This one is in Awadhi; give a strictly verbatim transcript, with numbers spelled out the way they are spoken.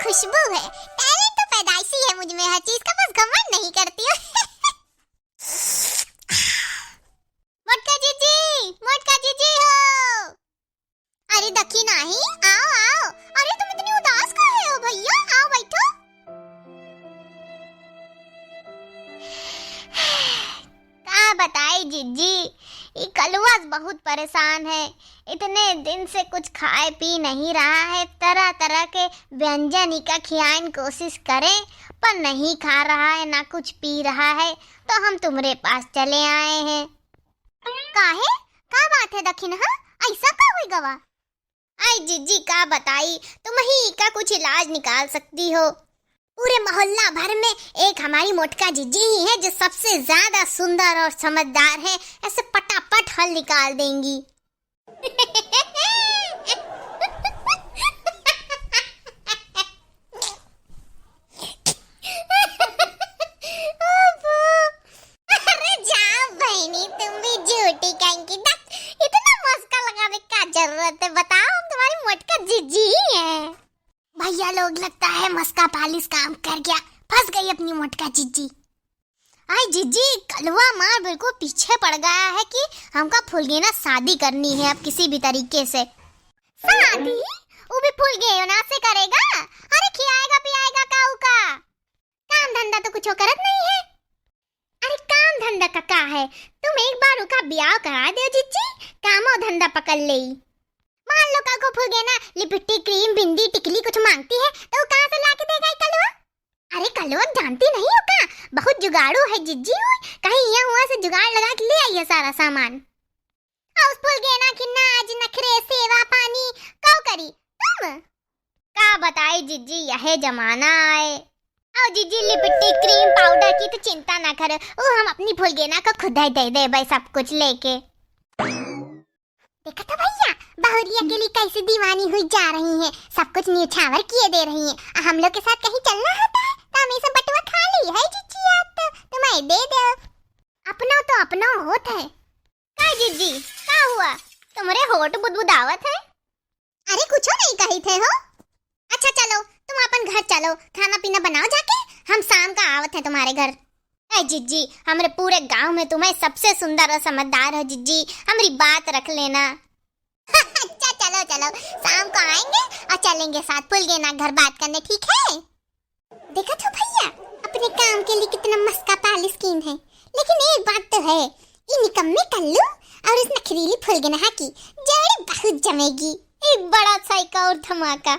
खुशबू है, टैलेंट तो पैदाइशी है मुझ में हर चीज का, बस घमंड नहीं करती हूँ। मोटका जीजी, मोटका जीजी हो। अरे दखी नाही, आओ, आओ। अरे तुम इतनी उदास काहे हो भैया? आओ बैठो। का बताई जीजी, ई कलुआ बहुत परेशान है। इतने दिन से कुछ खाए पी नहीं रहा है, तरह तरह के व्यंजन इका खियाइन कोशिश करें, पर नहीं खा रहा है, ना कुछ पी रहा है, तो हम तुम्हरे पास चले आए हैं। काहे? का बात है दखिनहा? ऐसा का हुई गवा? आई जीजी का बताई, तुम ही इका कुछ इलाज निकाल सकती हो। पूरे मोहल्ला भर में एक हमारी मोटका जीजी ही है जो सबसे ज्यादा सुंदर और समझदार है, ऐसे पटापट हल निकाल देंगी। अरे जाओ बहनी, तुम भी झूठी कहीं की। दस, इतना मस्का लगाने का जरूरत है? बताओ, हम तुम्हारी मोटका जीजी ही है। भैया लोग, लगता है मस्का पालिश काम कर गया, फंस गई अपनी मोटका जीजी। आई जीजी, कलुआ मार बिल्कुल पीछे पड़ गया है कि हमका फुलगेना शादी करनी है अब किसी भी तरीके से। शादी? वो भी फुलगेना से करेगा? अरे खियाएगा पियाएगा का उका? काम धंधा तो कुछ करत नहीं है। अरे काम धंधा का का है, तुम एक बार उका ब्याह करा दो जीजी, कामो धंधा पकड़ लेई। मान लो कल को फुलगेना लिपस्टिक, क्रीम, बिंदी, टिकली कुछ मांगती है तो वो कहाँ से ला के देगा ये कलुआ? अरे कलुआ जानती नहीं हो का, बहुत जुगाड़ू है जीजी हुई, कहीं यहाँ हुआ से जुगाड़ लगा के ले आई है सारा सामान। और उस फुलगेना की नाज नखरे सेवा पानी कौ करी तुम? का बताई जीजी, यह जमाना आए। और जीजी लिपस्टिक, क्रीम, पाउडर की तो चिंता ना करो, वो हम अपनी फुलगेना को खुद ही दे देबे सब कुछ लेके। देखा था भैया, बहुरिया के लिए कैसे दीवानी हुई जा रही है, सब कुछ न्योछावर किए दे रही है। आ हम लोग के साथ कहीं चलना होता है तो हमेशा बटुआ खाली है जीजी, आप तो तुम्हें दे दो। अपनो तो अपनो होत है। का जीजी, का हुआ? तुम्हरे होठ बुदबुदावत है? अरे कुछो नहीं कही थे हो। अच्छा चलो, तुम अपन घर चलो, खाना पीना बनाओ जाके, हम शाम का आवत है तुम्हारे घर। ए जीजी, हमरे पूरे गांव में तुम्हें सबसे सुंदर और समझदार हो जीजी, हमरी बात रख लेना। अच्छा चलो चलो, शाम को आएंगे और चलेंगे साथ फुलगेना घर बात करने, ठीक है? देखा था भैया, अपने काम के लिए कितना मस्का पालिश कीन है, लेकिन एक बात तो है, ये निकम्मे कल्लू और इस नखरीली फुलगेना की जोड़ी बहुत जमेगी। एक बड़ा सा एक और धमाका।